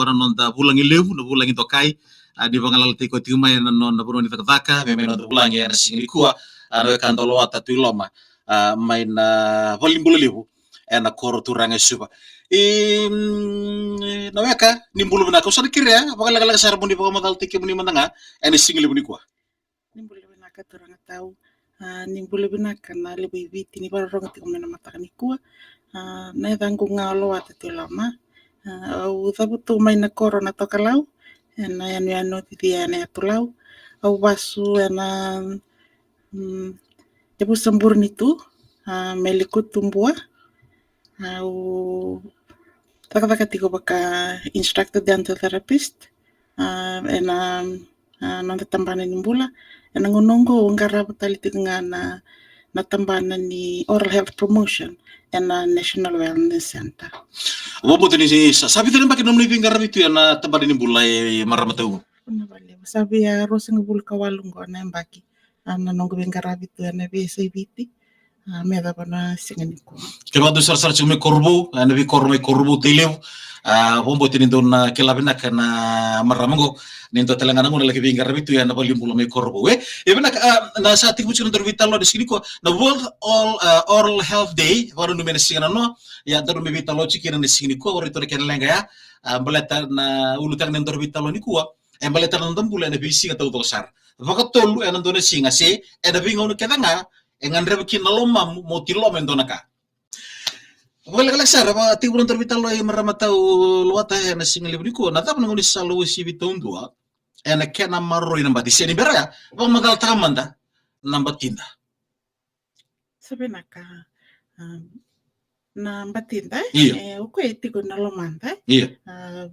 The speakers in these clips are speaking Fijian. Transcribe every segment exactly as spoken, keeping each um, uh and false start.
na noda vulagi levu, na vulagi dokai, a, ni vagalalataki koya tiko mai ena nona vanua ni cakacaka, me mai noda vulagi ena siga nikua, a, na wekada o Lawata Tuiloma, a, mai na valenibula levu ena koro turaga e Suva. I, mm, na weka, ni bula vinaka, au sa na kerea vakalekaleka sara mo ni vakamacalataki kemuni mada ga ena siga levu nikua. Ni bula vinaka turaga tau. A, ni bula vinaka na levu i Viti ni vakarorogo tiko mai na mataka nikua. A, na yacaqu ga o Lawata Tuiloma. A, au cavutu mai na koro na Tokalau, ena yanuyanu o Cicia ena yatu Lau. Au vasu ena, mm, yavusa Burenitu, a, Melekotubua. Au cakacaka tiko vaka instructor dental therapist, a, ena, a, noda tabana ni bula. Ena gauna oqo au qarava tale tiko ga na, na tabana ni oral health promotion ena National Wellness Centre. Vakabauta ni sa, sa vica na yabaki na nomuni veiqaravi tu ena tabana ni bula, e marama tau? Vinaka vakalevu. Sa via ruasagavulu ka walu qo na yabaki, a, na noqu veiqaravi tu ena veiyasai Viti, a, me yacova na siga nikua. Kevaka dou sarasara tiko mai Korovou, ena veikoro mai Korovou, Tailevu, a, vakabauta ni dou na kila vinaka na marama qo, ni dua tale ga na gauna laki veiqaravi tu ena valenibula mai Korovou, e? E vinaka, a, na sa tekivu tiko na nodaru veitalanoa ena siga nikua, na World All, a, Oral Health Day, vakananumi ena siga nanoa, ia daru mai veitalanoa tiko kina ena siga nikua, o ratou na kena leqa ya, a, baleta na ulutaga ni nodaru veitalanoa nikua, e baleta na noda bula ena veisiga taucoko sara. Vakatolu ena dua na siga se ena veigauna kece ga e gadreva kina na lomamu mo tiloma e dua na ka. Vakalekaleka sara, vakatekivu na nodaru veitalanoa, e marama tau Lawata, ena siga levu nikua, na cava na gaunisala uasivi taudua ena kena maroroi na bati? Se ni bera ya, vakamacalataka mada na batida. Sa vinaka, a, na batida, e? Io. E, o koya e tiko na lomada, e? Io. A,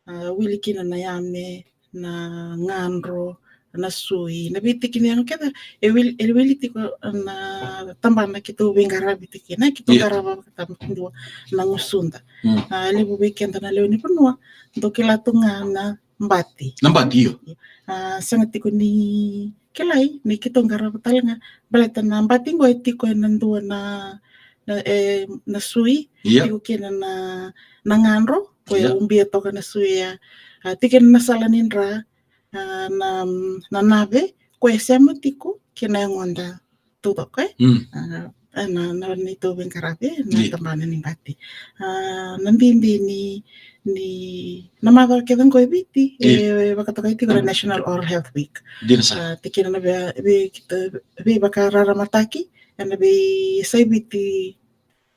a, wili kina na yame, na gadro, na sui, na veitiki ni yago kece, e wili, e wili tiko na tabana keitou veiqaravi tiko kina, keitou, io, qarava vakatabakidua na gusuda. Mm. A, levu vei keda na lewe ni vanua, dou kila tu ga na bati. Na bati, io. A, sega tiko ni kilai ni keitou qarava tale ga, baleta na bati qo e tiko ena dua na, na, e, na sui, io, tiko kina na, na gadro, koya, io, ubia toka na sui ya. A, tiko kina na sala ni dra, a, na, na nave, koya e sema tiko kina yagoda taucoko, e? Mm. A, ena, na neitou veiqaravi, na, io, tabana ni bati. A, na bibi ni, ni, na macawa kece qo e Viti, io, e vakatokai tiko na National Oral Health Week. Dina sara. A, tiko kina na vei, vei, veivakaramataki ena veiyasai Viti,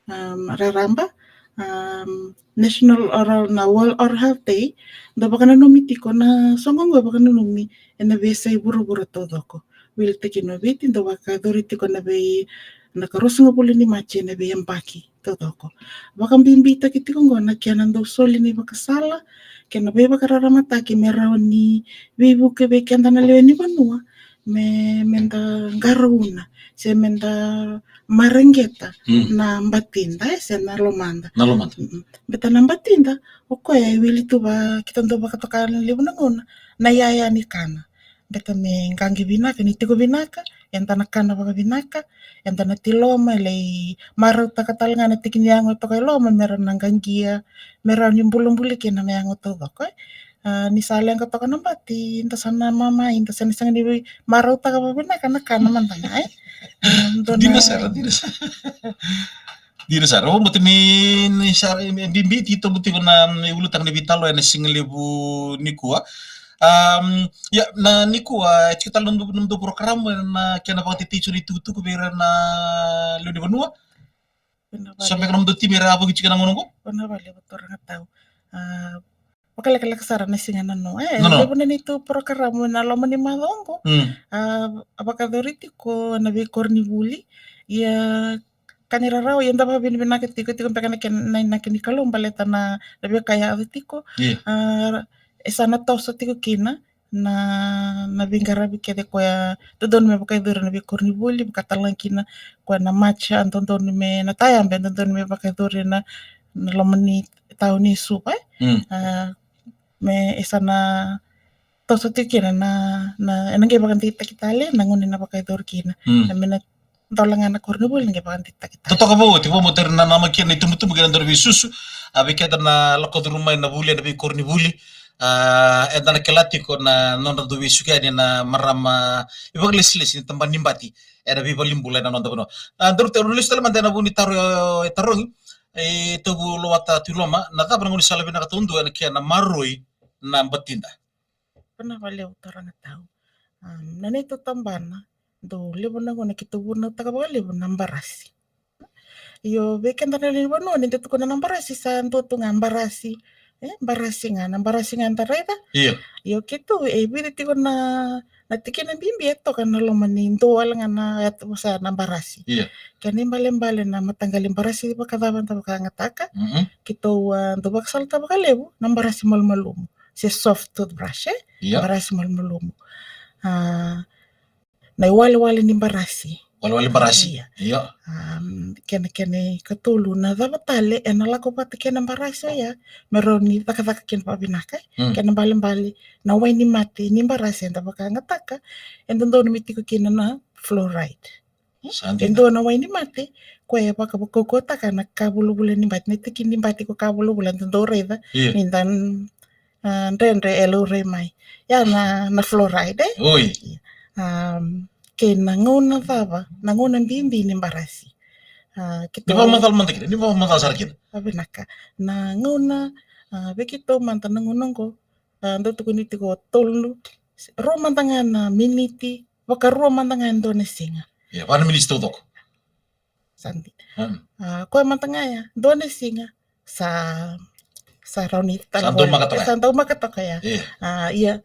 um, raraba, um, National Oral, na World Oral Health Day, dau vakananumi tiko na soqo qo, e vakananumi ena veiyasai vuravura taucoko. Wili tiko kina o Viti, dau vakayacori tiko na vei, na ikaruasagavulu ni Maji ena veiyabaki taucoko. Vakabibitaki tiko qo na kena dau soli na ivakasala kei na veivakararamataki me rawa ni veivuke vei keda na lewe ni vanua, me, meda qarauna se meda mareqeta, mm, na batida, e, se na lomada. Na lomada. Mm-mm. Baleta na batida, o koya e wili tu va, keitou dau vakatoka na levu na gauna, na iyaya ni kana. Baleta me qaqi vinaka, ni tiko vinaka, eda na kana vakavinaka, eda na tiloma, e lai marautaka tale ga na tiki ni yago e toka e loma, me ra na qaqia, me rawa ni bulabula kina na yago taucoko, e. A, ni sa leqa toka na bati, da sa na mama, da sa na sega ni vei marautaka vakavinaka na kana mada ga, e. Dina sara, dina sara. Dina sara. Au vakabauta ni, ni sa, e, bibi tiko, tobu tiko na, mm, ulutaga ni veitalanoa ena siga levu nikua. Um, ia, na nikua, e tiko tale na nomudou, nomudou porokaramu, e, na kena vakatetei tiko na itukutuku vei ira na lewe ni vanua. Vinaka vakalevu. So beka na nomudou timi era a vuki tiko ena gauna oqo? Vinaka vakalevu turaga tau. A, vakalekaleka sara na siga nanoa, e, nanoa. Levu na neitou porokaramu ena loma ni macawa oqo. Mm. A, a vakayacori tiko na veikoronivuli. Ia, ka ni rarawa, ia da vakavinavinaka tiko, tiko beka na kena, na inaki ni Kalou baleta na, na veika e yaco tiko. Io. A, e sa na toso tiko kina na, na veiqaravi kece koya dodonu me vakayacori na veikoronivuli, vaka tale ga kina koya na March, a, dodonu me, na tayabe dodonu me vakayacori na, na loma ni tauni Suva, e. Mm. A, me e sa na toso tiko kina na, na, ena qai vakadeitaki tale na gauna ena vakayacori kina. Mm. Na me na Dola ga na koronivuli ni qai vakadeitaki tale. Totoka vou, ti vou mo teri na nama kina na itubutubu kei na dau veisusu. A, vei keda na lako curu mai na vuli, na veikoronivuli. A, eda na kila tiko na nodra dau veisuki yani na marama ivakalesilesi ni tabana ni bati ena veivalenibula ena noda vanua. A, daru te, lesu tale mada ena vu ni taro e tarogi. E tauvu Lowata Tuiloma, na cava na gaunisala vinaka taudua ena kena maroroi na batida? Vinaka vakalevu turaga tau. Am, na neitou tabana, dau levu na gauna keitou vunautaka vakalevu na barasi. Io, vei keda na lewe ni vanua, ni da tukuna na barasi, sa dua tu ga barasi. E, barasi ga, na barasi ga da raica. Io. Io, keitou, e vica tiko na, na tikina bibi e toka ena loma ni dua wale ga na, e, vosa na barasi. Io. Kena ibalebale na mataqali barasi vakacava da vakayagataka. Mhm. Keitou, a, dau vakasalataka vakalevu na barasi malumalumu. Se soft toothbrush, e? Io. Barasi malumalumu. A, na iwalewale ni barasi. Walewale barasi. Ia. Ia. Am, kena, kena ikatolu, na cava tale ena lako vata kei na barasi oya, me rawa ni cakacaka kina vakavinaka, e? Mm. Kena ibalebale, na wai ni mate ni barasi eda vakayagataka, e dodonu me tiko kina na fluoride. E? Sa dina. E dua na wai ni mate, koya e vakavakaukauataka na ka vulavula ni bati, na tiki ni bati ko ka vulavula, da dau raica, ia, ni da a, dredre e laurai mai. Ia na, na fluoride, e? Oi. Am, kei na gauna cava, na gauna bibi ni barasi. A, keitou, ni vakamacala mada kina, ni vakamacala sara kina. A, vinaka. Na gauna, a, vei keitou mada na gauna oqo, a, dau tukuni tiko tolu, rua mada ga na miniti, vakarua mada ga e dua na siga. Ia, va na miniti taucoko. Sa dina. Hmm. A, koya mada ga ya, dua na siga, sa, sa rawa ni tale. Sa daumaka toka ya. Sa daumaka toka ya. Ia. A, ia.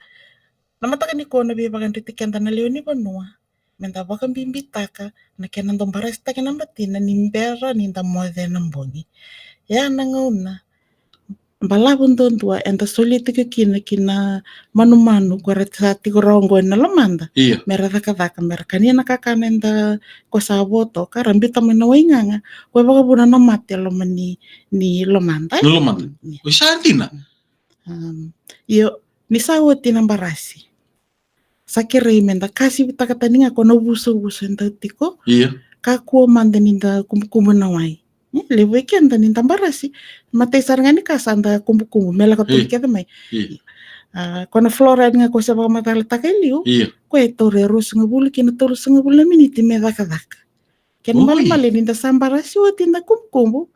Na mataka nikua na veivakadreti keda na lewe ni vanua, me da vakabibitaka na kena dau barasitaki na batina ni bera ni da moce ena bogi. Ia na gauna balavu duadua eda solia tiko kina ki na manumanu ko ra sa tiko rawa oqo ena lomada. Ia. Me ra cakacaka, me ra kania na kakana eda ko sa vo toka, ra biuta mai na wai gaga, ko e vakavuna na mate e loma ni, ni lomada, e? Ni lomada. Ia. Oi, sa dina. Am, io, ni sa oti na barasi, sa kerei me da kasivitaka tani ga ko na vusavusa eda tiko. Ia. Kakua mada ni da kubukubu na wai. E, levu vei keda ni da barasi, matai sara ga ni ka sa da kubukubu, me lako tani kece mai. Ia. A, ko na fluoride ga ko se vakamacalataka e liu, ia, ko e taura e ruasagavulu ki na tolusagavulu na miniti me cakacaka. Kena ibalebale ni da sa barasi oti da kubukubu.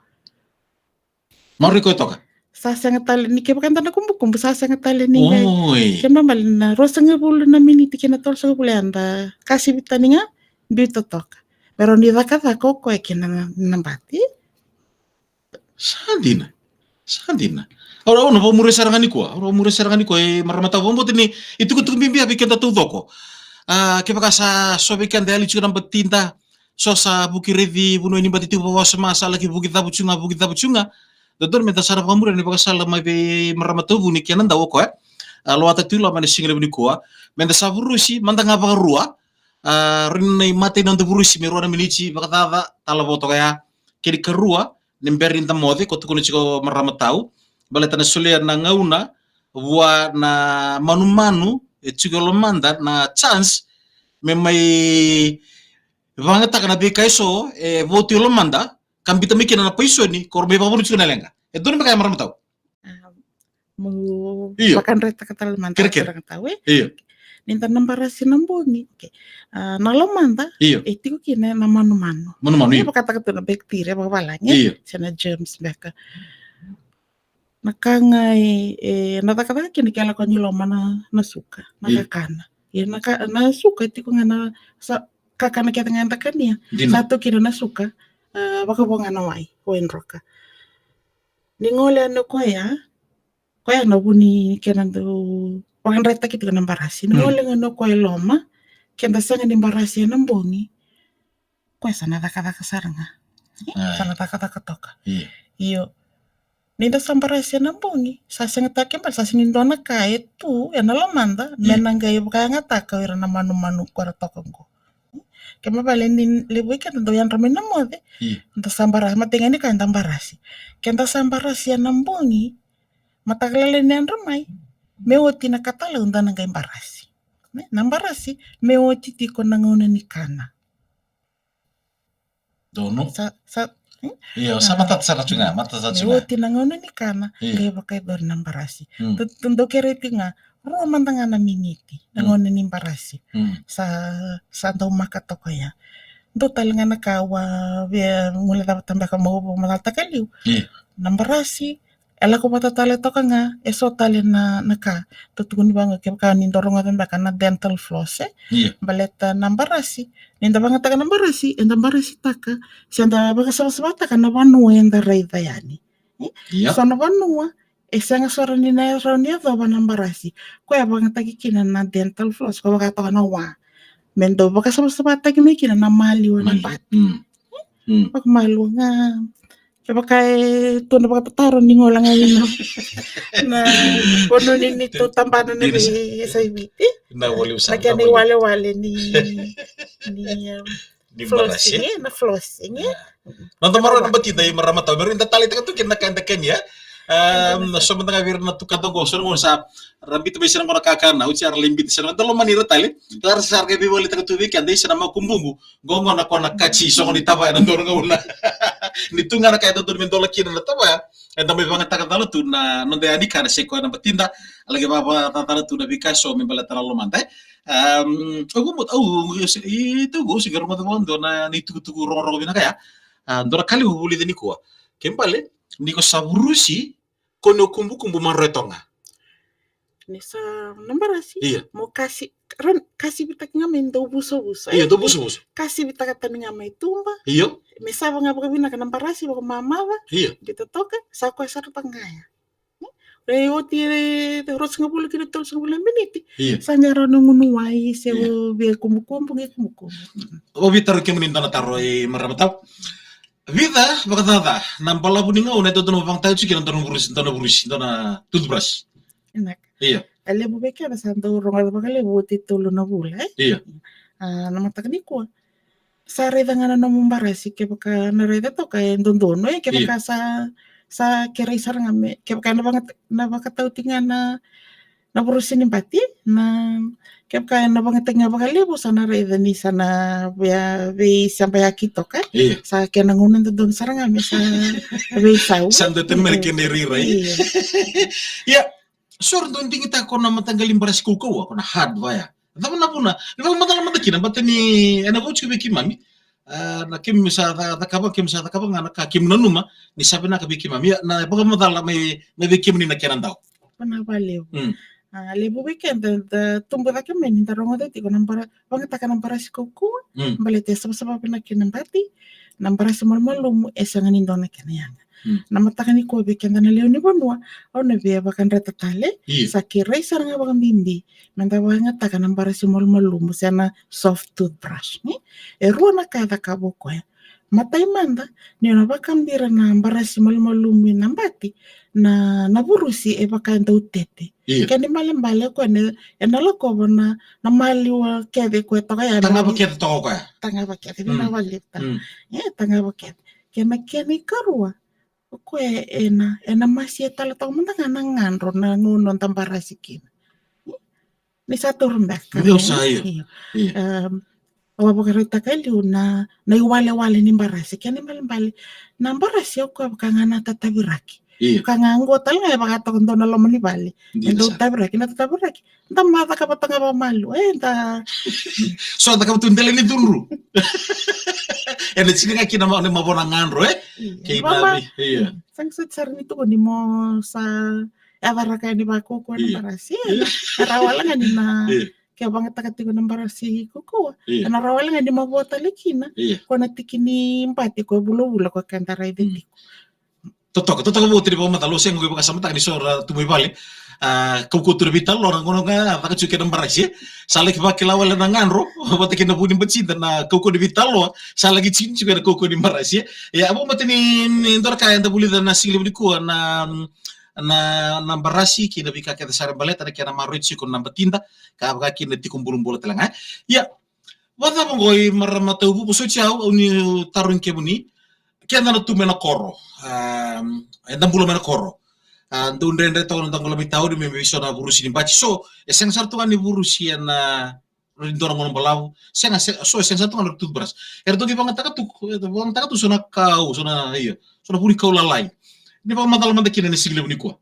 Maroroi koya toka. Sa sega tale ni, kevaka eda na kubukubu, sa sega tale ni qai. Oi. Kena ibalebale na ruasagavulu na miniti ki na tolusagavulu eda kasivi tani ga, biuta toka. Me rawa ni cakacaka o koya kina na, na bati. Sa dina. Sa dina. Au, au na vakamuria sara ga nikua. Au na vakamuria sara ga nikua, e marama tau, vakabauta ni itukutuku bibi ya vei keda taucoko. A, kevaka sa so vei keda e yali tiko na batida, so sa vuki raici vanua ni bati tiko vakawasoma, sa laki vuki cavu tiko ga, vuki cavu tiko ga. Dodonu me da sa na vakamuria na ivakasala mai vei marama tauvuni kei na dau o koya, a, Lowata Tuiloma ena siga levu nikua. Me da sa vurusi mada ga vakarua. A, rawa ni na imatai na noda vurusi me rua na miniti vakacaca, tala vo toka ya. Kena ikarua, ni bera ni da moce, ko tukuna tiko marama tau, baleta na solia na gauna vua na manumanu e tiko e lomada na chance me mai vakayagataka na veika eso e vo tu e lomada, ka biuta mai kina na paisoni ko ra mai vakavuna tiko na leqa. E donu me kaya marama tau. A, meu, io, vakadretaka tale mada, kerekere, turaga tau, e? Io. Ni da na barasi na bogi, okay. A, na lomada, io, e tiko kina na manumanu. Manumanu, io. E vakataka tu na bacteria vakavalagi, e? Io. Se na germs beka. Na ka ga e, e na cakacaka kina ke lako ni loma na, na suka, na, io, kakana. Ia na ka, na suka e tiko ga na sa, kakana kece ga eda kania. Dina. Sa tu kina na suka, a, vakavo ga na wai, wai droka. Ni gole yani o koya, koya na vu ni kena dau vakadretaki tiko na barasi. Ni, mm, gole yani o koya e loma, ke da sega ni barasi ena bogi, koya sa na cakacaka sara ga. E, a, sa na cakacaka toka. Io. Io. Ni da sa barasi ena bogi, sa sega tale, ke bale sa sega ni dua na ka e tu ena lomada, io, me na qai vakayagataka o ira na manumanu ko ra toka oqo. Kena ibalebale ni levu vei keda dau yadra mai na moce, io, da sa barasi, matai ga ni ka eda barasi. Ke da sa barasi ena bogi, mataka lailai ni yadra mai, me oti na katalau da na qai barasi. Ne? Na barasi me oti tiko na gauna ni kana. Donu. Sa, sa, hmm? Io, sa matata sara tu ga, matata sara tu ga. Oti na gauna ni kana, io, qai vakayacori na barasi. Hmm. Tu, tu dau kerei tiko ga, rua mada ga na miniti, na, hmm, gauna ni barasi. Hmm. Sa, sa dau maka toka ya. Dua tale ga na ka au a via guilecava tabeka meu vakamacalataka e liu. Io. Na barasi, e lako vata tale toka ga, e so tale na, na ka. Dau tukuni vaqo kevaka ni dau rogoca beka na dental floss, e? Io. Baleta na barasi. Ni da vagataka na barasi, eda barasitaka, se da vakasavasavataka na vanua eda raica yani. E? Io. So na vanua, e sega sara ni na rawa ni yacova na barasi. Koya e vagataki kina na dental floss, koya vaka toka na wa. Me dau vakasavasavataki mai kina na maliwa ni bati. Mm. Mm. Vakamalua ga. Kevaka e tu na vakatataro ni gola ga ina. Na vanua ni tu tabana na vei sa i Viti. Na kena iwalewale ni, ni, um, ni flossing, barasi, e? Na flossing, e? Noda marama na batida i marama tau, me rui da taleitaka tu kina na ka eda kania. Um, so mada ga vei ira na tukada qo, so na gauna sa ra biuta mai se na gauna kakana, oti sa ra lai biuta se na gauna da lomani ira tale. Ra sa ra qai veivakaleitaka tu vei keda, isa na makubuqu. Qo gauna ko na kaci sogo ni tavaya na dua na gauna. Ni tu ga na ka e dodonu me dola kina na tavaya. Eda mai vagataka cala tu na noda yani kana se koya na batida. A laki vavacacala tu na veika so me baleta na lomada, e. Um, au mo, au, i tau qo se qai rogoca vakadua na itukutuku rogorogo vinaka ya. A, dua na ka levu vulica nikua. Ke bale, ni ko sa vurusi, ko ni o kubukubu maroroya toka ga. Ni sa na barasi. Io. Mo kasi, ran, kasivitaki ga mai dau vusavusa, e? Io, dau vusavusa. Kasivitaka tani ga mai tuba. Io. Me sava ga vakavinaka na barasi, vakamamaca. Io. Biuta toka, sa koya sara toka ga ya. Re oti e ruasagavulu ki na tolusagavulu na miniti. Io. Sa qai rawa ni gunu wai se, io, o via kubukubu, qai kubukubu. Mm. Au via tarogi kemuni dua na taro, e, marama tau. Vica vakacaca na balavu ni gauna e dodonu me vagataki tiko kina dua na vurusi, dua na vurusi, dua na toothbrush? Vinaka. Io. A levu vei keda sa dau rogoca vakalevu oti e tolu na vula, e? Io. A, na mataka nikua. Sa raica ga na nomu barasi, kevaka na raica toka e dodonu, e, kevaka, io, sa, sa kerei sara ga me, kevaka na vaka, na vakatauti ga na, na vurusi ni bati, na, kevaka na vagataki ga vakalevu, sa na raica ni sa na via veisabayaki toka, e? Io. Sa kena gauna dodonu sara ga me sa veisau. Sa dua tale me na kena irairai. Io. Ia, so ra dau digitaka ko na mataqali barasi kaukauwa, ko na hard wire. Cava na vuna? Ni vakamacala mada kina, baleta ni ena vauci vei keimami. A, na keimami sa ca, cakava, keimami sa cakava ga na ka keimami nanuma ni sa vinaka vei keimami. Ia, na vakamacala mai, mai vei kemuni na kena dau. Vinaka vakalevu. Mm. A, levu vei keda da tubu cake mai ni da rogoca tiko na bara, vagataka na barasi kaukauwa. Mm. Baleta e savasava vinaka kina na bati, na barasi malumalumu e sega ni dua na kena yaga. Mm. Na mataka nikua vei keda na lewe ni vanua, au na via vakadreta tale, io, sa kerei sara ga vakabibi me da vagataka na barasi malumalumu se na soft toothbrush, ni? E rua na ka e cakava o koya. Matai mada, ni o na vakabira na barasi malumalumu ina bati, na, na vurusi e vaka e dau tete. Io. Kena ibalebale o koya na, ena lakova na, na maliwa kece ko e toka ya. Tagava kece toka o koya. Tagava kece, mm, vinaka vakalevu. Mm. E, tagava kece. Kena, kena ikarua, o koya ena, ena masia tale toka mada ga na gadro na gauna o da barasi kina. Ni sa taura beka. Io, sa, io. Io. Io. Em, au a vakaraitaka e liu na, na iwalewale ni barasi. Kena ibalebale, na barasi o koya vaka ga na tataviraki. Io. Vaka ga qo tale ga e vaka toka dua na loma ni vale. Dina sara. E dau taviraki, na tataviraki. Da ma cakava tagava malu, e, da. So cakava tu dela ni cudru. Ena tini ga kina ma, ni mavoa na gadro, e? Io. Kei na, io. Sega soti sara ni tukuni mo sa yacaraka yani vakaukauwa na, io, barasi, e? Io. E rawa wale ga ni na, io, ke vagataka tiko na barasi kaukauwa. Io. Ena rawa wale ga ni mavoa tale kina, io, ko na tiki ni bati ko e vulavula ko keda raica tiko. Totoka, totoka vou tale ni vakamacala, au sega ni vakasamataka ni so ra tu mai vale. A, kaukauwa tu na veitalanoa, na gauna ga caka tiko kei na barasi, e? Sa laki vakila wale na gadro vata kei na vu ni batida na kaukauwa ni veitalanoa, sa laki tini tiko ena kaukauwa ni barasi, e? Ia, au via mata ni, ni dua na ka eda vulica na siga levu nikua na, na, na barasi kei na veika kece sara e baleta na kena maroroi tiko na batida, ka vaka kina tiko bulabula tale ga, e? Ia, Vakacava oqo i marama tauvuku, so tiko au, au ni tarogi kemuni. Keda na tu mai na koro. A, eda bula mai na koro. A, dau dredre toka na noda qolomitauri me, me veiso na vurusi ni bati. So, e sega sara tu ga ni vurusi ena, Ra dua na gauna balavu, sega, se-, so e sega sara tu ga na toothbrush. Era dau qai vagataka tu, vagataka tu so na kau, so na, io, so na vunikau lalai. Ni vakamacala mada kina ena siga levu nikua.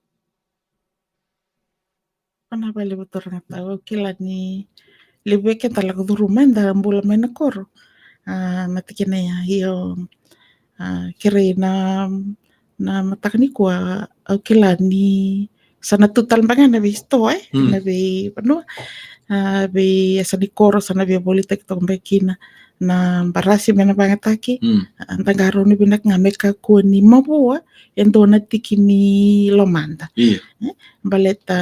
Vinaka vakalevu turaga Tau, au kila ni levu vei keda lako curuma eda bula mai na koro. A, na tikina ya, io, a, kerei na, na mataka nikua, au kila ni sa na tu tale beka na veisitoa, e, Mm. na veivanua. A, veiyasa ni koro sa na via volitaki toka beka kina na barasi me na vagataki. Mm. A, da qarauna vinaka ga me kakua ni mavoa e dua na tiki ni lomada. Io. E, baleta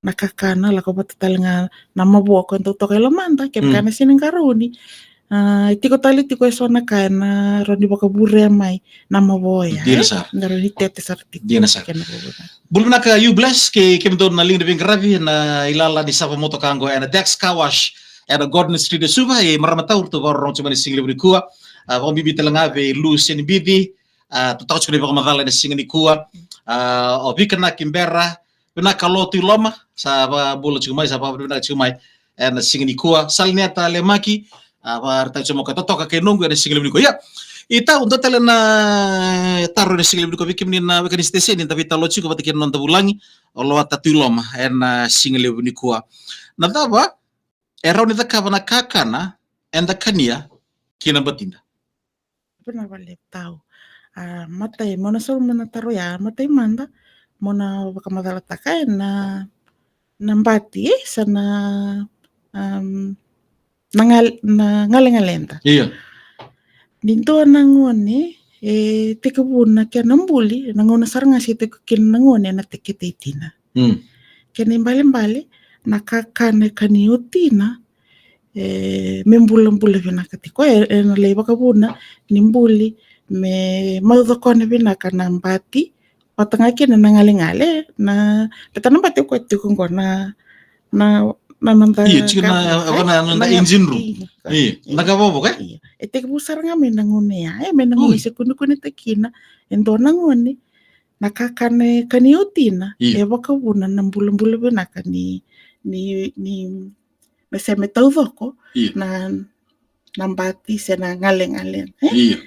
na kakana, lako vata tale ga na mavoa ko e dau toka e lomada, kevaka Mm. na sega ni qarauni. A, e tiko tale tiko eso na ka ena rawa ni vakavurea mai na mavoa ya, Dina e? sara. Na rawa ni tete sara tiko. Dina sara. Kena vakavurea. Bula vinaka, you bless, kei kemudou na liga ni veiqaravi, na ilala ni sava motoka qo ena Dex Car Wash ena Gordon Street e Suva, e Marama Tau, ratou vakarorogo tiko mai na siga levu nikua. A, vakabibi tale ga vei Lu Senibici, a, ratou toka tiko na ivakamacala ena siga nikua. A, o Vikanaki Bera, vinaka Lo Tuiloma, sa vakabula tiko mai, sa vakavinavinaka tiko mai ena siga nikua. Salineta Lemaki, a, vakaraitaka tiko mai o koya, totoka kei noqu ena siga levu nikua. Ia, i Tau, dua tale na taro ena siga levu nikua vei kemuni na weka ni siteseni, da veitalanoa tiko vata kei na noda vulagi o Loata Tuiloma ena siga levu nikua. Na cava e rawa ni cakava na kakana eda kania kei na batida? Vinaka vakalevu Tau. A, matai, mo na sauma na taro ya, matai mada, mo na vakamacalataka, e, na, na bati, e, sa na, am, na gal-, na galegaleda. Io. Ni dua na gone e tekivu na kena buli, na gauna sara ga se tiko kina na gone ena tekete i tina. Mm. Kena ibalebale, na kakana e kania o tina, e, me bulabula vinaka tiko, e, ena lai vakavuna ni buli me maucokona vinaka na bati, vata ga kina na galegale, na, baleta na bati o koya tiko qo na, na, na noda Io, tiko na, ka-, na, na, na e, engine room. Io, io, io. Na ka vovo, e? Io. E tekivu sara ga mai na gauna ya, e, mai na gauna Ui. se kunekunetaki kina e dua na gone, na kakana e kania o tina, Io. e vakavuna na bulabula vinaka ni, ni, ni, me se me taucoko Io. na, na bati se na galegale, e? Io.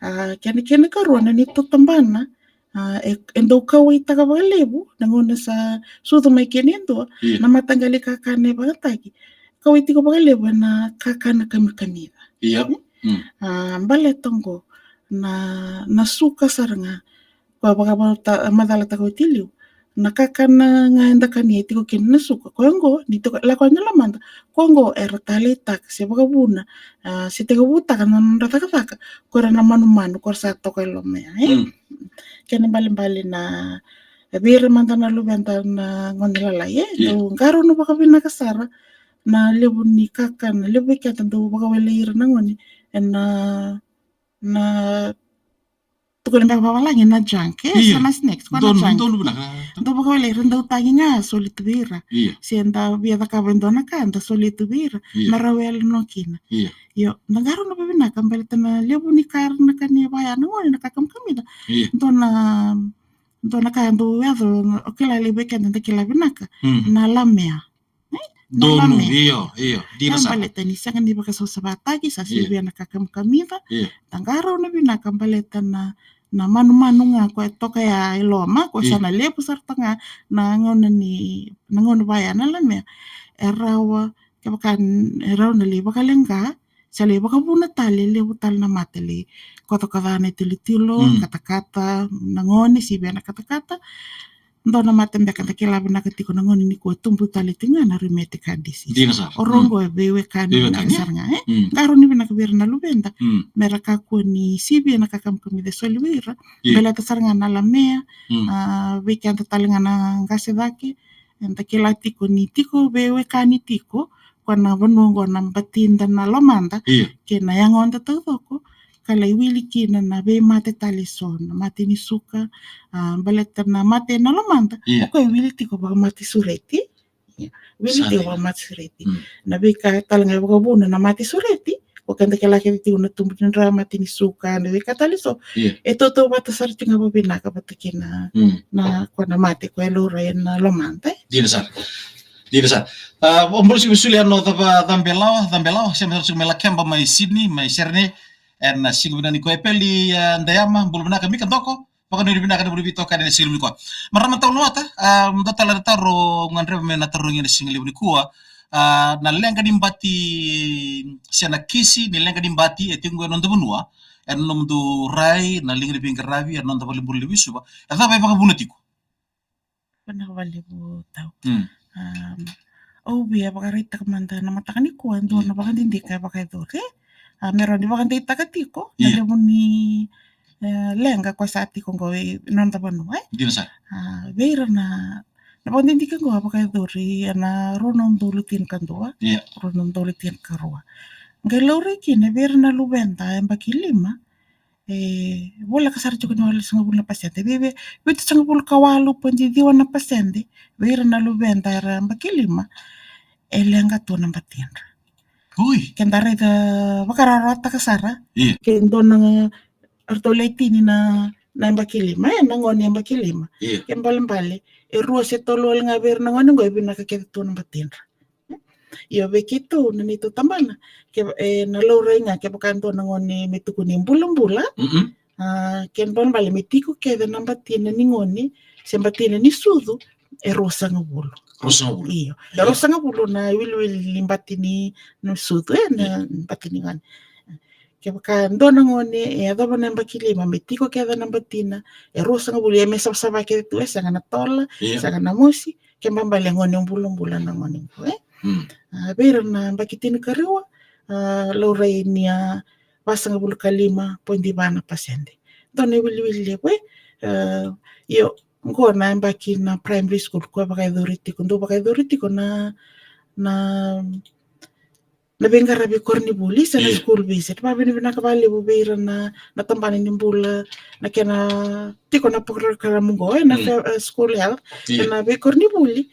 A, kena, kena karua na ni tatabana, a, e, e dau kauwaitaka vakalevu na gauna sa sucu mai kina e dua, Io. na mataqali kakana e vagataki. Kauwai tiko vakalevu ena kakana kamikamica. Io. Mm. A, baleta qo na, na suka sara ga. Ko vakamacalataka oti liu, na kakana ga eda kania e tiko kina na suka. Koya qo, ni tiko, lako yani lomada, koya qo era taleitaka se vakavuna, a, se tekivutaka na nodra cakacaka ko ira na manumanu ko ra sa toka e loma ya, e? Mm. Kena ibalebale na, e, vei ira mada na luveda na gone lalai, e? Io. Dau qarauna vakavinaka sara na levu ni kakana, levu vei keda dau vakawelei ira na gone ena, na tukuni beka vavalagi na junk, e, Io. se na snacks, ko na Donu, junk. donu vinaka. Dau vakawelei ira, dau tagi ga soli tu vei ira. Io. Se da via cakava e dua na ka, da soli tu vei ira. Io. Na rawa yalo no kina. Io. Io, na qarauna vavinaka, baleta na levu ni ka era na kania vaya na gone, na ka kamikamica. Io. Dua na, dua na ka dau yaco, o kila levu vei keda da kila vinaka. Mm. Na lamea. E? Na Donu, lamea. io, io, dina Ia sara. baleta ni sega ni vakasavasavataki, sa Io. sivia na ka kamikamica. Io. Da qarauna vinaka baleta na, na manumanu ga ko e toka ya e loma, ko Io. sa na levu sara toka ga na gauna ni, na gauna vaya na lamea. E rawa, kevaka n-, e rawa na lai vakaleqa, se lai vakavuna tale, levu tale na mate lai kocokoca na itilotilo, Mm. katakata, na gone, sivia na katakata. Dua na mate beka da kila vinaka tiko na gone nikua, tubu tale tiko ga na rheumatic heart disease. Dina sara. O rau Mm. qo e veiwekani Veiwekani, vinaka e? sara ga, e? Mm. Qarauni vinaka vei ira na luveda. Mm. Me ra kakua ni sivia na ka kamikamica e soli vei ira. Io. Baleta sara ga na lamea, Mm. a, vei keda tale ga na qase cake, eda kila tiko ni tiko veiwekani tiko, ko na vanua qo na batida na lomada, Io. kei na yagoda taucoko, ka lai wili kina na veimate tale eso, na mate ni suka, a, baleta na mate na lomada, Io. o koya e wili tiko vakamate sureti. Io. Wili Sa tiko dina. vakamate sureti. Mm. Na veika tale ga e vakavuna na mate sureti, o keda kila kece tiko na tubu ni dra, mate ni suka, na veika tale eso. Io. E tautauvata sara tiko ga vavinaka vata kei na, Mm. na, ko na mate ko e laurai ena lomada, e? Dina sara. Dina sara. A, bula tiko Suliano Cava, Cabelawa, Cabelawa, se me tiko mai Lakeba, mai Sydney, mai Sydney. Ena siga vinaka nikua Epeli, a, Dayama, bula vinaka Mika Doko, vakanuinui vinaka na vuli veitokani ena siga levu nikua. Marama tau na wata, a, dua tale na taro gadreva me na tarogi ena siga levu nikua. A, na leqa ni bati, se na kisi ni leqa ni bati e tiko ena noda vanua, ena nomudou rai, na liga ni veiqaravi, ena noda valenibula levu i Suva, e cava e vakavuna tiko? Vinaka vakalevu Tau. Mm. Um, au via vakaraitaka mada na mataka nikua e dua na vakadidike e vakayacori. A, me rawa ni vakadeitaka tiko na Ia. levu ni, e, leqa koya sa tiko qo e noda vanua, e? Dina sara. A, vei ira na, na vakadidike qo e vakayacori ena rua na udolu tinikadua, Ia. rua na udolu tinikarua. Qai laurai kina vei ira na luveda yabaki lima, e voleka sara tiko ni walusagavulu na pasede. Vei, vei, vitusagavulu ka walu poidi ciwa na pasede vei ira na luveda era yabaki lima e leqa tu na batidra. Ui. Keda raica vakarawarawataka sara. Ia. Ke dua na, eratou le tini na, na yabaki lima, e, na gone yabaki lima. Ia. Kena ibalebale e rua se tolu wale ga vei ira na gone qo e vinaka kece tu na batidra. Io, vei keitou na neitou tabana, ke, e, na laurai ga kevaka e dua na gone me tukuni bulabula. Mm-mm. A, kena ibalebale me tiko kece na batina ni gone se batina ni sucu e ruasagavulu. Ruasagavulu. Io. E Ia. ruasagavulu na wiliwili ni bati ni, ni sucu, e, na Ia. bati ni gone. Kevaka e dua na gone e yacova na yabaki lima me tiko kece na batina e ruasagavulu, e me savasava kece tu, e sega na tola, Ia. sega na mosi, kena ibalebale e gone bulabula na gone qo, e? Mm. A, vei ira na yabaki tinikarua, a, laurai ni a vasagavulu ka lima poidi va na pasede. Dua na iwiliwili levu, e? A, io, qo na yabaki na primary school qo e vakayacori tiko, dau vakayacori tiko na, na, na veiqaravi koronivuli se na Ia. school visit. Vakavinavinaka vakalevu vei ira na, na tabana ni bula, na kena tiko na program qo, e, na Mm. fe-, e, school health, Ia. kei na veikoronivuli.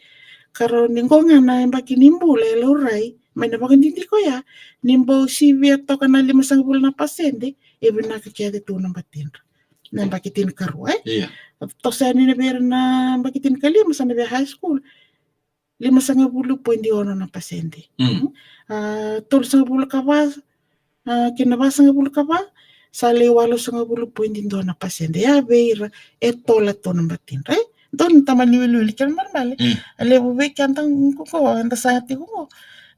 Ka rawa ni qo ga na yabaki ni bula e laurai mai na vakadidike oya, ni bau sivia toka na limasagavulu na pasede e vinaka kece tu na batidra. Na yabaki tinikarua, e? Ia. Toso yani na vei ira na yabaki tinikalima, sa na vei high school, limasagavulu poidi ono na pasede. Mm. A, tolusagavulu ka va, a, kei na vasagavulu ka va, sa lai walusagavulu poidi dua na pasede. Ia vei ira e tola tu na batidra, e? Dua na tamani wiliwili, kena ibalebale. Mm. A levu vei keda qo, eda sa tiko qo,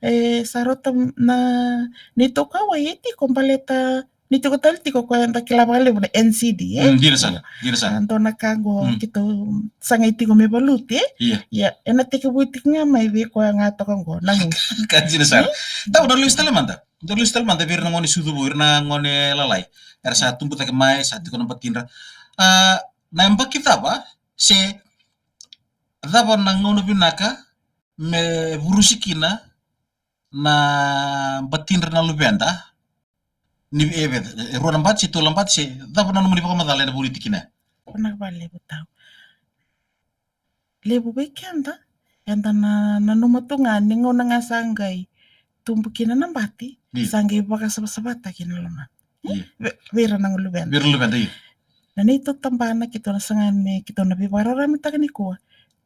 e, sa rauta na neitou kauwai e tiko baleta ni tiko tale tiko koya eda kila vakalevu na N C D, e? Mm, dina sara, dina sara. A, dua na ka qo Mm. keitou sagai tiko me valuti, e? Ia. Ia, ena tekivu tiko ga mai vei koya ga toka qo, na gu. Ka dina sara. Mm. Dau na lesu tale mada. Dau lesu tale mada vei ira na gone sucu vou, ira na gone lalai. Era sa tubu cake mai, sa tiko na batidra. A, na yabaki cava, se cava na gauna vinaka me vurusi kina na batidra na luveda, ni, e, e, e rua na bati se tolu na bati se cava na nomuni vakamacala ena vulici kina? Vinaka vakalevu Tau. Levu vei keda, eda na, nanuma tu ga ni gauna ga sa qai tubu kina na bati, Io. sa qai vakasavasavataki na lomana. Io. Ve-, vei ira na luveda. Vei ira na luveda, io. Na neitou tabana, keitou na saga me, keitou na veivakararamataka nikua.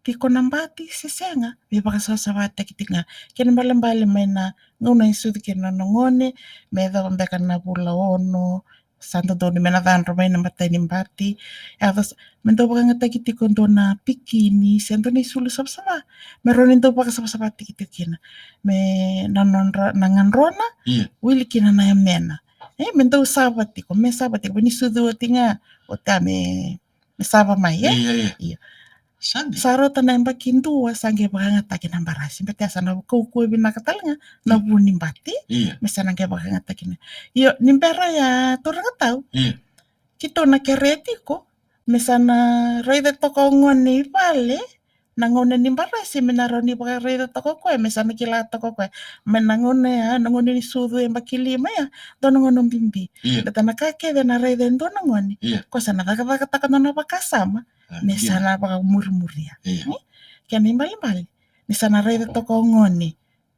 Tiko na bati se sega, veivakasavasavataki tiko ga. Kena ibalebale mai na gauna e sucu kina na gone, me yacova beka na vula ono, sa dodonu me na cadra mai na imatai ni bati. Yaco sa, me dau vakayagataki tiko dua na pikini, se dua na isulu savasava. Me rawa ni dau vakasavasavataki tiko kina. Me na nodra, na gadrona, Io. wili kina na yamena. E, me dau sava tiko, me sava tiko, me ni sucu oti ga, oti a me, me sava mai, e? Io, io, io. Io. Sa dina. Sa rauta na yabaki dua, sa qai vakayagataki na barasi. Baleta sa na kaukauwa vinaka tale ga na Mm. vu ni bati. Io. Me sa na qai vakayagataki na. Io, ni bera ya, turaga Tau. Io. Keitou na kerea tiko, me sa na raica toka o gone i vale, na gauna ni barasi, me na rawa ni vakaraica toka o koya, me sa na kila toka o koya. Me na gauna ya, na gauna ni sucu e yabaki lima ya, dua na gauna bibi. Io. Baleta na ka kece na raica e dua na gone. Io. Ko sa na cakacakataka na nona vakasama, A, me dina. sa na vakamurimuria. Io. E? Kena ibalebale, me sa na raica toka o gone.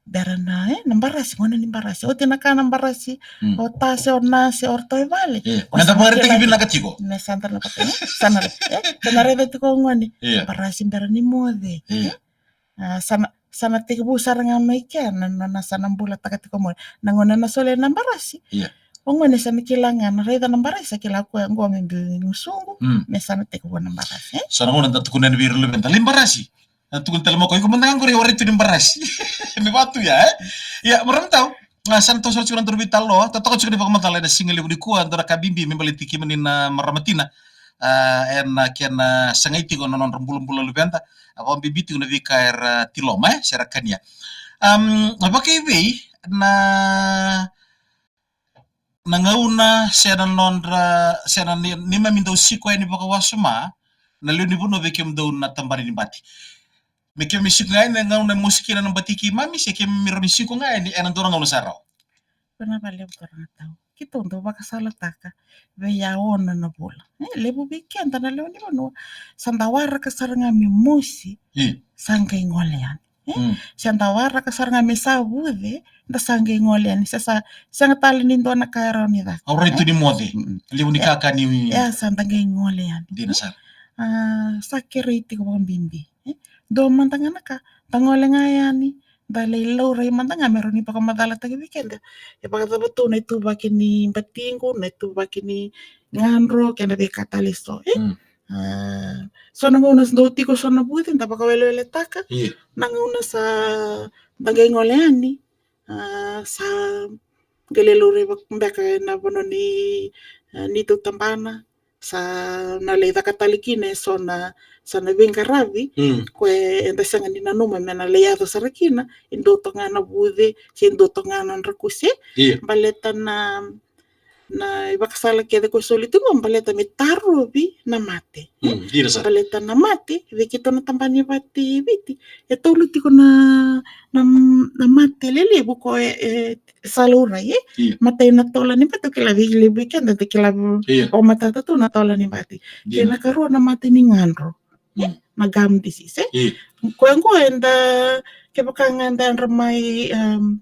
Bera na, e, na barasi, gauna ni barasi. Oti na ka na barasi, Mm. o tase, o nase, o ratou e vale. Io. Ko Me da sa na vakaraitaki kila vinaka tiko. Me sa da na vaka-, e, sa na, e, sa na raica tiko o gone. Io. Barasi bera ni moce. Io. E? A, sa na, sa na tekivu sara ga mai kea na, na, na sa na bulataka tiko mai. Na gauna na solia na barasi. Ia. O gone sa na kila ga, na raica na barasi, sa kila o koya qo me biu ni gusuqu, mm, me sa na tekivu na barasi, e? So na gauna da tukuna yani vei ira na luveda, lai barasi. Na tukuna tale mai o koya, iko mada ga qori e warai tu ni barasi. Me vaka tu ya, e? Ia, marama tau, a, sa na toso tiko na nodaru veitalanoa, totoka tiko na ivakamacala ena siga levu nikua, dua na ka bibi me baleti kemuni na marama tina. A, ena kena sagai tiko na nodra bulabula luveda, a, vakabibi tiko na veika era tiloma, e, se ra kania. Am, vakaevei na, na gauna se na nodra, se na ne-, neimami dau siko yani vakawasoma na lewe ni vanua vei kemudou na tabana ni bati? Me keimami siko ga yani na gauna e mosi kina na bati keimami, se keimami rawa ni siko ga yani ena dua na gauna sa rawa? Vinaka vakalevu turaga tau. Keitou dau vakasalataka vei au, ono na vula. E, levu vei keda na lewe ni vanua sa da waraka sara ga me mosi, io, sa qai gole yani. E? Mm. Se da waraka sara ga me sa vuce, da sa qai gole yani. Se sa, sega tale ni dua na ka e rawa ni caka. Au rai tu ni moce. Mm. Levu ni ka ka ni. E, sa da qai gole yani. Dina sara. A, sa kerei tiko vakabibi. E? Dua mada ga na ka, da gole ga yani, da lai laurai mada ga me rawa ni vakamacalataki vei keda. E vakacava tu na ituvaki ni batiqu, na ituvaki ni gadro, kei na veika tale eso, e? Mm. A, so na gauna sa dau tiko so na vuce, da vakaweleweletaka. Io. Na gauna sa da qai gole yani, a, sa qai lai laurai vaka beka ena vanua ni, a, neitou tabana, sa na lai caka tale kina eso na, sa na veiqaravi, mm, koya eda sega ni nanuma me na lai yaco sara kina e dua toka ga na vuce, se dua toka ga na nodra kuse. Io. Baleta na, na ivakasala kece ko soli tiko, baleta me tarovi na mate. Mm, dina sara. Baleta na mate, vei keitou na tabana ni bati Viti, e tolu tiko na, na, na mate lelevu ko e, e sa laurai, e? Io. Matai na taula ni bati, o kila vei levu vei keda, da kila, io, o matata tu na taula ni bati. Dina. Kei na karua na mate ni gadro. Mm. Na gum disease, e? Io. Koya qo eda, kevaka ga eda yadra mai, em,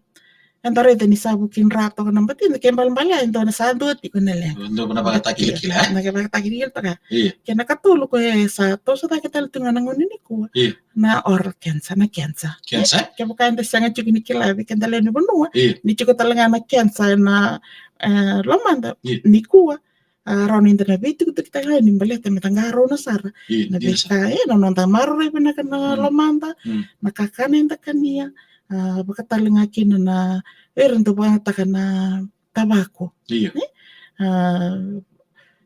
eda raica ni sa vuki dra toka na batida, ke balebale e dua na sa dua tiko na leqa. Dua na vakatakilakila, e? Na vakatakilakila toka. Io. Kei na katolu koya e sa toso cake tale tu ga na gauna nikua. Io. Na oral cancer, na cancer. Cancer, e? Kevaka eda sega tiko ni kila vei keda lewe ni vanua, io, ni tiko tale ga na cancer na, e, lomada, io, nikua. A, rawa ni da na veitukutukutaka yani baleta me da qarauna sara. Io, na veika, e, na noda maroroi vinaka na, mm, lomada, mm, na kakana eda kania, a, vakatale ga kina na, era dau vakayagataka na tavako. Io. E? A,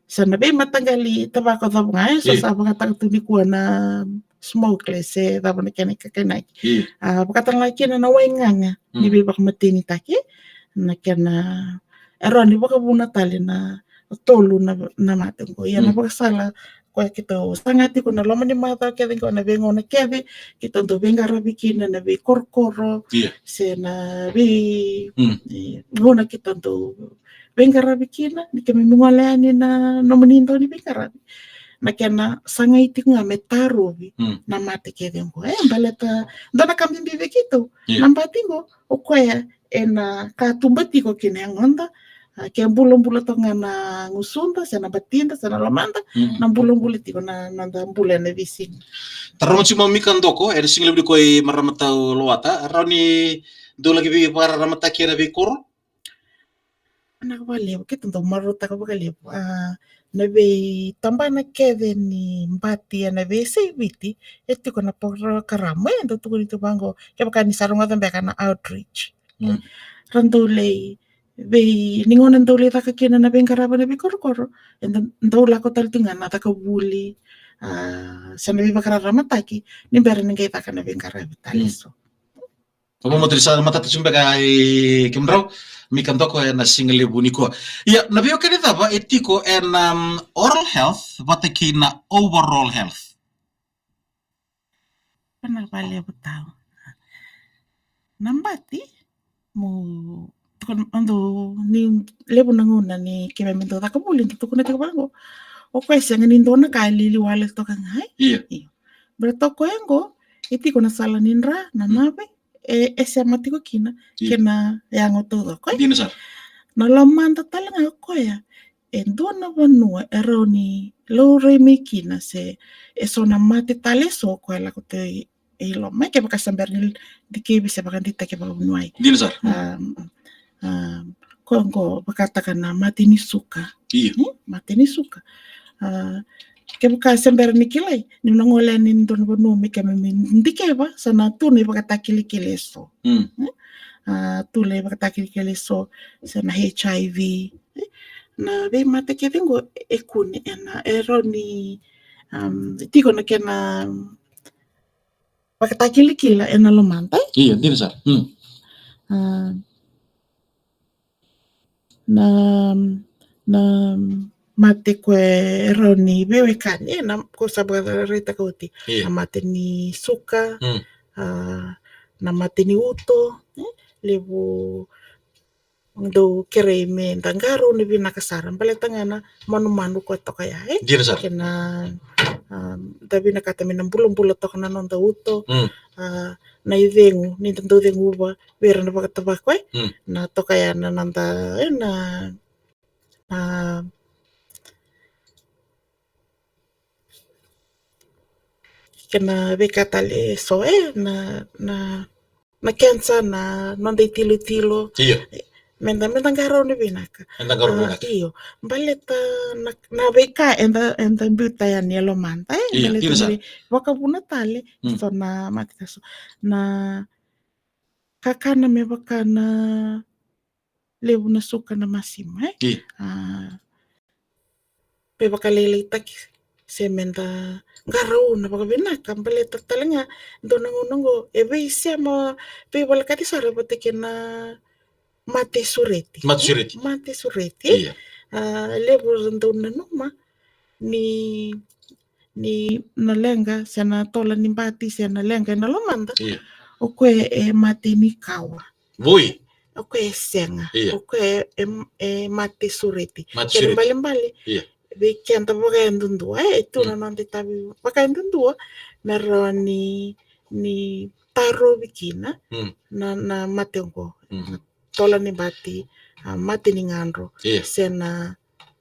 sa na veimataqali tavako cava ga, e, so, io, sa vakayagataka tu nikua na smokeless, e, cava na kena ikaikainaki. Io. A, vakatale ga kina na wai gaga, mm, ni veivakamatenitaki, na kena, e rawa ni vakavuna tale na tolu na, na mate qo. Ia na, mm, vakasala koya keitou saga tiko na loma ni macawa kece qo, na veigauna kece keitou dau veiqaravi kina, na veikorokoro, io, se na vei, mm, e, gauna keitou dau veiqaravi kina, ni keimami gole yani na nomuni dau ni veiqaravi. Na kena sagai tiko ga me tarovi, mm, na mate kece qo. E, baleta dua na ka bibi vei keitou. Io. Na bati qo, o koya ena katuba tiko kina yagoda, a, ke bulabula toka ga na gusuda, se na batida, se na lomada, mm, na bulabula tiko na, na noda bula ena veisiga. Taroga tiko mai o Mika Doko, ena siga levu nikua, i marama tau Lowata, rawa ni dou laki veivakararamataki ena veikoro? Vinaka vakalevu, keitou dau marautaka vakalevu. A, na veitabana kece ni bati ena veiyasai Viti, e tiko na porokaramu, e, dau tukuni tu vaqo, kevaka ni sa rogoca beka na outreach. Mm. Ra dau lai, vei, ni gauna dau lai caka kina na veiqaravi na veikorokoro, e da, dau lako tale tu ga na cakacaka vuli, a, se na veivakararamataki, ni bera ni qai caka na veiqaravi tale eso. Mm. Au vakabauta ni sa matata tiko beka i kemudrau, Mika Doko, ena siga levu nikua. Ia, na veiwekani cava e tiko ena, um, oral health vata kei na overall health? Vinaka vakalevu tau. Na bati, mo tukuna, dau ni levu na gauna ni keimami dau caka vuli, dau tukuna tiko vaqo, o koya sega ni dua na ka, e lili wale toka ga, e? Io. Io. Baleta o koya qo e tiko na sala ni dra, na, mm, nave, e, e sema tiko kina, io, kei na yago taucoko, e? Dina sara. Na lomada tale ga o koya, e dua na vanua e rawa ni laurai mai kina se eso na mate tale eso o koya lako tu i e loma, e kevaka se bera ni dikevi se vakadeitaki vakavuniwai. Dina sara. Mm. Um, um, koya qo vakataka na mate ni suka. Io. Mm, mate ni suka. Uh, kevaka se bera ni kilai, ni na gole yani e dua na vanua me keimami dikeva, sa na tu na ivakatakilakila eso. Mm. Mm? Uh, tu na ivakatakilakila eso, se na H I V. Eh, na veimate kece qo e kune ena, e rawa ni, um, tiko na kena vakatakilakila ena lomada. Io, dina sara. Mm. Uh, na, na mate ko e rawa ni veiwekani, e, na ko sa vakaraitaka oti. Io. Na mate ni suka, mm, a, na mate ni uto, e, levu dau kerei me da qarauna vinaka sara, baleta ga na manumanu ko toka ya, e. Dina sara. Kena, a, da vinakata me na bulabula toka na noda uto, mm, a, na icegu, ni da dau ceguva vei ira na vakatavako, e. Mm. Na toka ya na, na da, e, na, na kena veika tale eso, e, na, na, na kensa, na noda itilotilo. Io. Me da, me da qarauna vinaka. Me da qarauna, a, vinaka. Io. Baleta na, na veika eda, eda biuta yani e lomada, e. Io, baleta dina sara. Ni vakavuna tale, mm, so na mate ka so. Na kakana me vaka na levu na suka na masima, e? Io. A, me vakalailaitaki se me da qarauna vakavinaka, baleta tale ga dua na gauna qo e veisema, veivolekati sara vata kei na mate sureti. Mate sureti. Mate sureti. Io. A, levu era dau nanuma ni, ni na leqa se na tola ni bati se na leqa ena lomada. Io. O koya e mate ni kawa. Voi. O koya e sega. Io. O koya e, e, e mate sureti. Mate sureti. Kena ibalebale. Io. Vei keda vakayadudua, e, e tu, mm, na noda itavi vakayadudua me rawa ni, ni tarovi kina, mm, na, na mate oqo. Mm. Tola ni bati, a, mate ni gadro, io, se na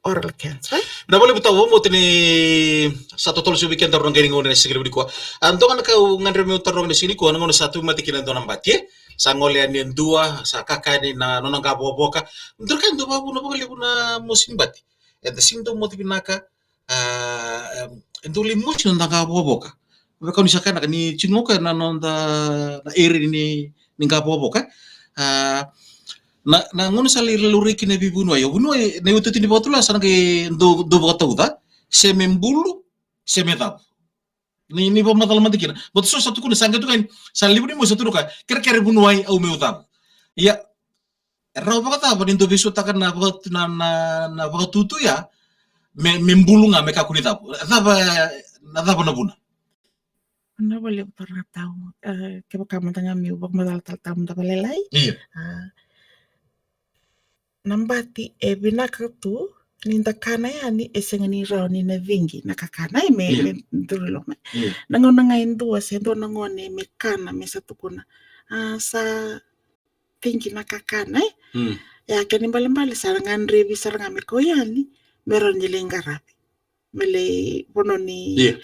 oral cancer. Vinaka vakalevu tau, au vakabauta ni sa totolo tiko vei kedaru na qai ni gauna ena siga levu nikua. A, dua ga na ka au gadreva meu taroga ena siga nikua, na gauna sa tauvimate kina e dua na bati, e? Sa gole yani e dua, sa kakani na nona qavokavoka. Dua na ka e dau vakavuna vakalevu na mosi ni bati. Eda sega ni dau moce vinaka, a, em, e dau lai mosi na noda qavokavoka. Vaka ni sa kaya na ka ni tiko ga o koya na noda, na ere ni, ni qavokavoka. A, na, na gauna sa lai laurai kina e veivuniwai, o vuniwai na iotioti ni vakatulewa sa na qai dau, dau vakatauca, se me bulu, se me cavu. Ni, ni vakamacala mada kina. Baleta so sa tukuna, sa qai tukuni, sa levu ni mosi sa tukuna o koya, kerekere vuniwai au meu cavu. Ia, e rawa vakacava ni dau veisautaka na vaka-, na, na, na vakatutu ya me, me bulu ga, me kakua ni cavu? Cava, na cava na vuna? Vinaka vakalevu turaga tau, e, kevaka mada ga meu vakamacala tale tau mada vakalailai. Io. A, na bati e vinaka tu ni da kana yani, e sega ni rawa ni na cigi na kakana, e, me, io, me duri loma. Io. Na gauna ga e dua se dua na gone me kana, me sa tukuna, a, sa cigi na kakana, e. Mm. Ia, kena ibalebale sa na gadrevi sara ga me kau yani me rawa ni lai qaravi, me lai vanua ni, io,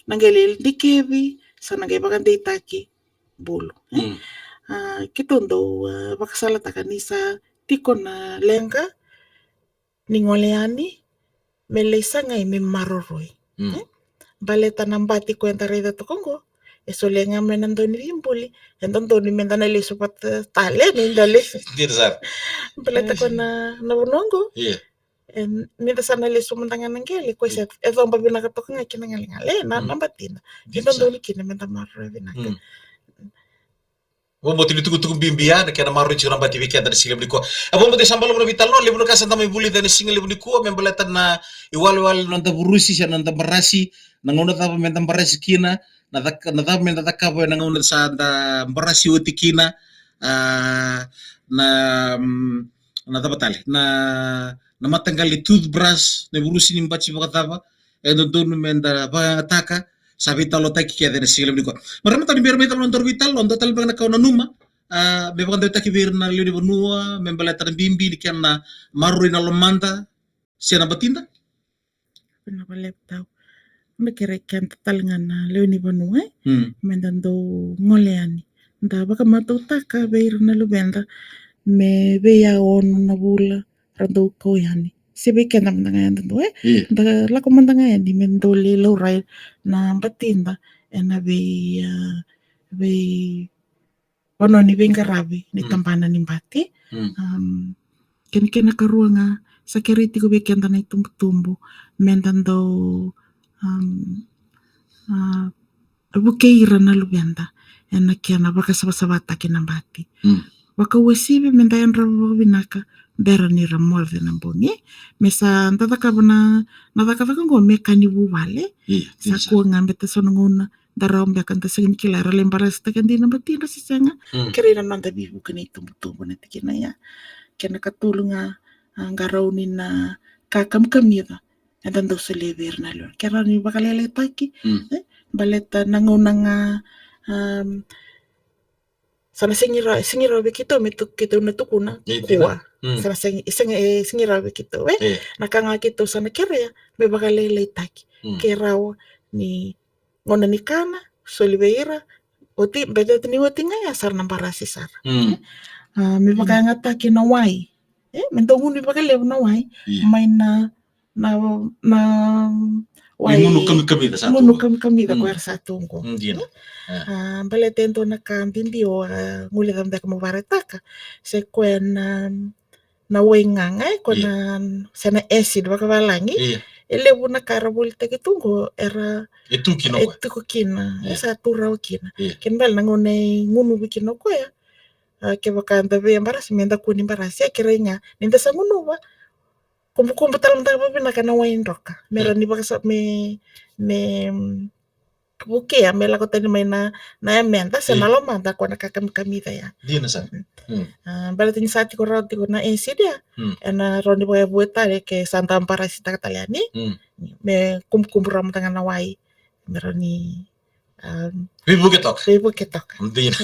na qai lai dikevi, sa na qai vakadeitaki bulu, e. Mm. A, keitou dau, a, vakasalataka ni sa tiko na leqa ni gole yani me lai sagai me maroroi. Mm. E? Baleta na bati ko eda raica toka qo, e solia ga mai na dau ni veibuli, e dodonu me da na lesu vata tale ni da lesu. Dina sara. Baleta ko na, na vanua qo. Io. E, ni da sa na lesu mada ga na qele, ko se, e coba vinaka toka ga kina galegale, na, mm, na batida. Dina sara. E dodonu kina me da maroroi vinaka. Mm. Au vakabauta ni tukutuku bibi ya, na kena maroroi tiko na bati vei keda ena siga levu nikua. Au vakabauta ni sa balavu na veitalanoa, levu na ka sa da mai vulica ena siga levu nikua, me baleta na iwalewale na noda vurusi se na noda barasi, na gauna cava me da barasi kina, na caka, na cava me da cakava ena gauna sa da barasi oti kina, a, na, mm, na cava tale, na, na mataqali toothbrush, na vurusi ni bati vakacava, e dodonu me da vakayagataka, sa veitalanoataki kece ena siga levu nikua. Marama, ni bera mai cava na nodaru veitalanoa, dua tale beka na ka o nanuma, a, me vakadewataki vei ira na lewe ni vanua, me baleta na bibi ni kena maroroi na lomada se na batida? Vinaka vakalevu tau. na kere keda tale ga na lewe ni vanua, e? Mm. Meda dau gole yani. Da vakamatautaka vei ira na luveda me vei a ono na vula ra dau kau yani. Se vei keda mada ga eda dau, e? Io. Da lako mada ga yani me dau lai laurai na batida ena vei, a, vei vanua ni veiqaravi ni, mm, tabana ni bati. Mm. Am, kena, kena karua ga, sa kerei tiko vei keda na itubutubu meda dau, am, a, vukei ira na luveda ena kena vakasavasavataki na bati. Mm. Vakauasivi meda yadrava vakavinaka bera ni ra moce na bogi. Me sa da cakava na, na cakacaka oqo me ka ni vuvale. Io, sa, io, sa kua ga beta so na gauna da rawa beka da sega ni kila era lai embarrass-taka dina na batidra se sega. Mm. Kerei na noda veivuke na itubutubu na tikina ya. Kena katolu ga, a, qarauni na ka kamikamica eda dau solia vei ira na lewe. Ke rawa ni vakalailaitaki, mm, e, baleta na gauna ga, am, sa na sega ni rawa, sega ni rawa vei keitou me tu, keitou na tukuna, e, kua. Mm. Sa na sega, sega, e, sega ni rawa vei keitou, e? E. Na ka ga keitou sa na kerea me vakalailaitaki. Mm. Ke rawa ni gauna ni kana, soli vei ira, oti, baleta ni oti ga ya sa ra na embarrass sara. Mm. A, me, mm, vakayagataki na wai. E, me dau gunu vakalevu na wai. Io. Mai na, na, na wai. Gunu kamikamica sa tu qo. Gunu kamikamica, mm, ko era sa tu qo. Mm, dina. E? E. A, baleta e dua na ka bibi o, a, guileca beka mo vakaraitaka. Se koya na, na wai gaga, e, ko, io, na, se na acid vakavalagi. Io. E levu na ka ra volitaki tu qo, era, e tu kina, e koya, tiko kina, io, e sa tu rawa kina. Io. Kena ibalebale na gauna e gunuvi kina o koya, a, kevaka da vei embarrass, meda kua ni embarrass, e, kerei ga ni da sa gunuva, kubukubu tale mada ga vakavinaka na wai droka. Me, io, rawa ni vakasa, me, me, mm, vukea me lako tani mai na, na yameda se, io, na lomada ko na ka kamikamica ya. Dina sara. Mm. Mm. A, baleta ni sa tiko rawa tiko na acid ya. Mm. Ena rawa ni vakayavu tale ke sa da embarrass-taka tale yani. Mm. Me kubukubu rawa mada ga na wai. Me rawa ni, am, veivuke toka. Veivuke toka. Dina.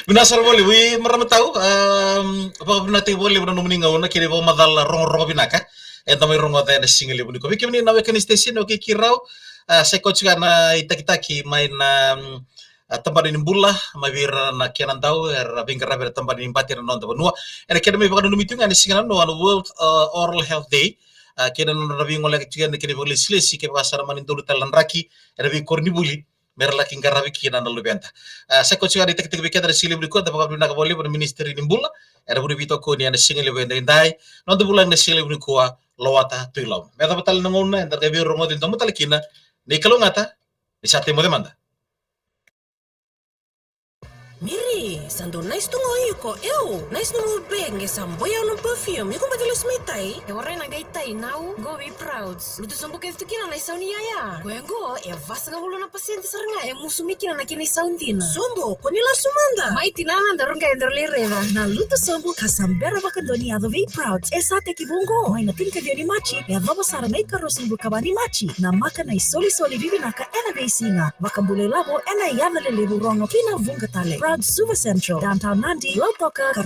Vinaka sara vakalevu, i marama tau, am, vakavinavinakataki vakalevu na nomuni gauna kei na ivakamacala rogorogo vinaka eda mai rogoca ena siga levu nikua. Vei kemuni na weka ni station, okay, keirau, a, sa i koya tiko ga na itakitaki mai na, mm, a, tabana ni bula, mai vei ira na kenadau era veiqaravi ena tabana ni bati ena noda vanua. Ena kena mai vakananumi tiko ga ena siga nanoa na World, a, Oral Health Day. A, kei na nodra veigoleyaki tiko ena kena ivakalesilesi kevaka sa na mani donu tale na draki ena veikoronivuli me ra laki qaravi kina na luveda. A, sa i koya tiko ga na itakitaki vei keda ena siga levu nikua, da vakavinavinaka vakalevu na Ministry ni Bula ena vuku ni veitokoni ena siga levu edaidai. Noda vulagi ena siga levu nikua, Lowata Tuiloma. Me yacova tale na gauna eda qai veirogoci domo tale kina. Ni kalougata, ni sa tei moce mada. Miri, sa dau nice tu ga o iko, eu, nice nomu bag, e sa boi au na perfume, iko bau lesu mai tai. E warai na qai tai, nau, qo vei Prouds. Lutu sobu kece tu kina na isau ni yaya. Koya qo, e vasagavulu na pasede sara ga e musu mai kina na kena isau dina. Sobo, ko ni lasu mada. Mai tinana, daru qai daru lai raica. Na lutu sobu ka sa bera vakadua ni yaco vei Prouds. E sa tekivu qo. Mai na tinikaciwa ni Maji, e yacova sara na ikaruasagavulu ka va ni Maji. Namaka na isolisoli vivinaka ena veisiga. Vakabula ilavo ena yaca lelevu Rogo ki na Vuqa tale. Prouds Suva Central, Downtown Nadi, Lautoka, Kara-